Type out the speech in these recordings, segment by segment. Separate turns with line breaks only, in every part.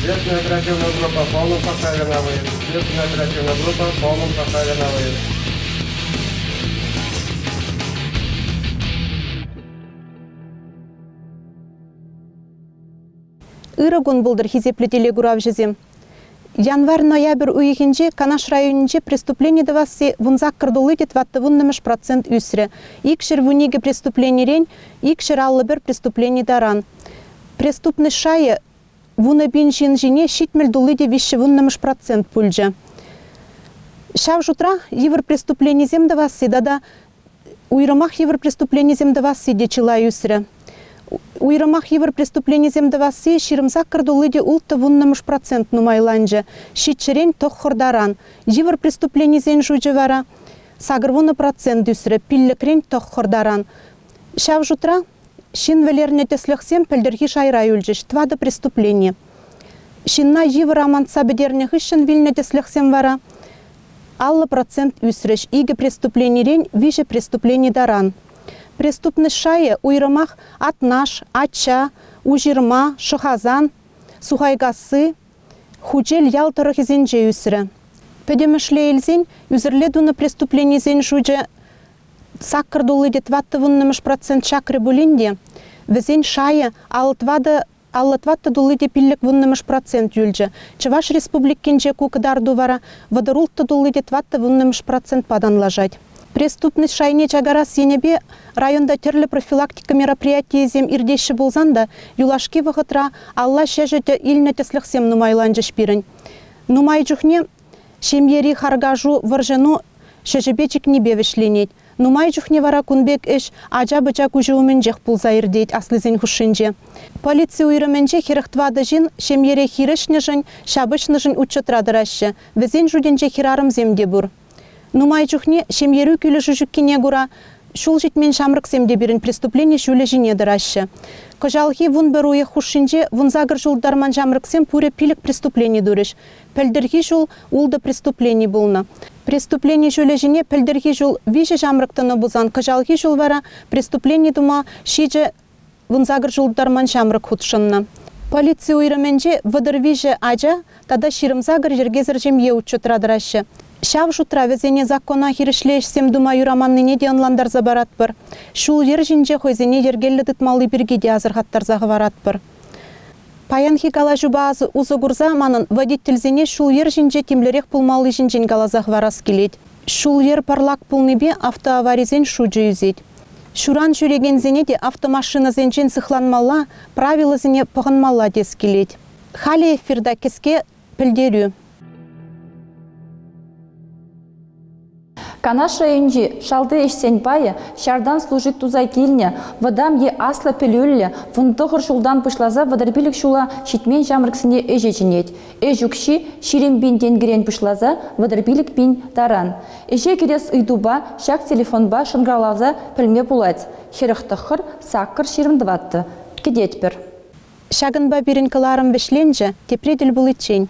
Следственная оперативная группа в полном составе на выезд. Следственная оперативная группа в полном составе на выезд.
Ырӑ кун пултӑр, хисеплӗ телекуравҫӑсем! Январь-ноябрь уйӑхӗнче Канаш районӗнче преступлени тӑвасси 18 тулли те тӑваттӑвуннӑмӗш процент ӳсрӗ. 212 преступленирен 251 преступлени таран. Преступность шайӗ 10 000 ҫын ҫине 70 тулли те виҫҫӗвуннӑмӗш процент пулчӗ. Ҫав шутра йывӑр преступленисем тӑвасси тата уйрӑмах йывӑр преступленисем тӑвасси те чылай ӳсрӗ. Уйрӑмах йывӑр преступленисем тӑвасси 28 тулли те улттӑ вуннӑмӗш процент нумайланчӗ, ҫиччӗрен тӑххӑр таран. Йывӑр преступленисен шучӗ вара 80% ӳсрӗ, пиллӗкрен тӑххӑр таран. Ҫав шутра ҫын вӗлернӗ тӗслӗхсем пӗлтӗрхи шайра юлчӗҫ, тӑватӑ преступлени. Ҫынна йывӑр амантса пӗтернӗ хыҫҫӑн вилнӗ тӗслӗхсем вара 50% ӳсрӗҫ, икӗ преступленирен виҫӗ преступлени таран. Преступность шайӗ уйрӑмах Атнаш, Ачча, Уҫырма, Шӑхасан, Сухайкасси, Хучел ял тӑрӑхӗсенче ӳсрӗ. Пӗтӗмӗшле илсен, ӳсӗрле тунӑ преступленисен шучӗ саккӑр тулли те тӑваттӑвуннӑмӗш процент чакрӗ пулин те, вӗсен шайӗ 54 тулли те пиллӗк вуннӑмӗш процент юлчӗ. Чӑваш Республикинче ку кӑтарту вара 36 тулли те тӑваттӑ вуннӑмӗш процентпа танлашать. Преступность шайне чакарас енӗпе районта тӗрлӗ профилактика мероприятийӗсем иртеҫҫӗ пулсан та юлашки вӑхӑтра алла ҫӗҫӗ илнӗ тӗслӗхсем нумайланчӗҫ пирӗн. Нумай чухне ҫемьери харкашу вӑрҫӑну ҫӗҫӗпе чикнипе вӗҫленет. Нумай чухне вара кун пек ӗҫ ача-пӑча куҫӗ умӗнчех пулса иртет аслисен хушшинче. Полици уйрӑмӗнче 44 ҫын ҫемьере хирӗҫнӗшӗн, ҫапӑҫнӑшӑн учетра тӑраҫҫӗ. Вӗсен шутӗнче хӗрарӑмсем те пур. Нумай чухне ҫемьерӳ килӗшӳ ҫуккине кура ҫул ҫитмен ҫамрӑксем те пирӗн преступлени ҫулӗ ҫине тӑраҫҫӗ. Кӑҫалхи 11 уйӑх хушшинче 18 ҫул тултарман ҫамрӑксем пурӗ пилӗк преступлени турӗҫ. Пӗлтӗрхи ҫул ултӑ преступлени пулнӑ. Преступлени ҫулӗ ҫине пӗлтӗрхи ҫул виҫӗ ҫамрӑк тӑнӑ пулсан, кӑҫалхи ҫул вара преступлени тума ҫичӗ 18 ҫул тултарман ҫамрӑк хутшӑннӑ. Полици уйрӑмӗнче 33 ача тата 28 йӗркесӗр ҫемье учетра тӑраҫҫӗ. Ҫав шутра вӗсене закона хирӗҫле ӗҫсем тума юраманнине те ӑнлантарса паратпӑр. Ҫул-йӗр ҫинче хӑйсене йӗркеллӗ тытмалли пирки те асӑрхаттарса хӑваратпӑр. Паянхи калаҫупа усӑ курса манӑн водительсене ҫул-йӗр ҫинче тимлӗрех пулмалли ҫинчен каласа хӑварас килет. Ҫул-йӗр пӑрлак пулнипе автоаварисен шучӗ ӳсет. Ҫуран ҫӳрекенсене те автомашинӑсенчен сыхланмалла, правилӑсене пӑхӑнмалла тес килет. Халӗ эфирта кӗске пӗлтерӳ.
Канаш районӗнчи шалти ӗҫсен пайӗ ҫартан служить туса килнӗ вӑтам е аслӑ пӗлӳллӗ 19 ҫултан пуҫласа 35 ҫула ҫитмен ҫамрӑксене ӗҫе чӗнет. Ӗҫ укҫи 20 пин тенкӗрен пуҫласа 35 пин таран. Ӗҫе кӗрес ыйтупа ҫак телефонпа шӑнкӑравласа пӗлме пулать. 49 саккӑр 24. Кӗтетпӗр.
Ҫакӑнпа пирӗн кӑларӑм вӗҫленчӗ, тепре тӗл пуличчен.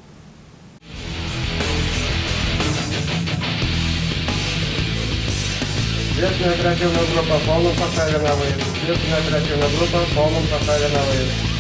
Следственная оперативная группа в полном составе на выезд. Следственная оперативная группа в полном составе на выезд.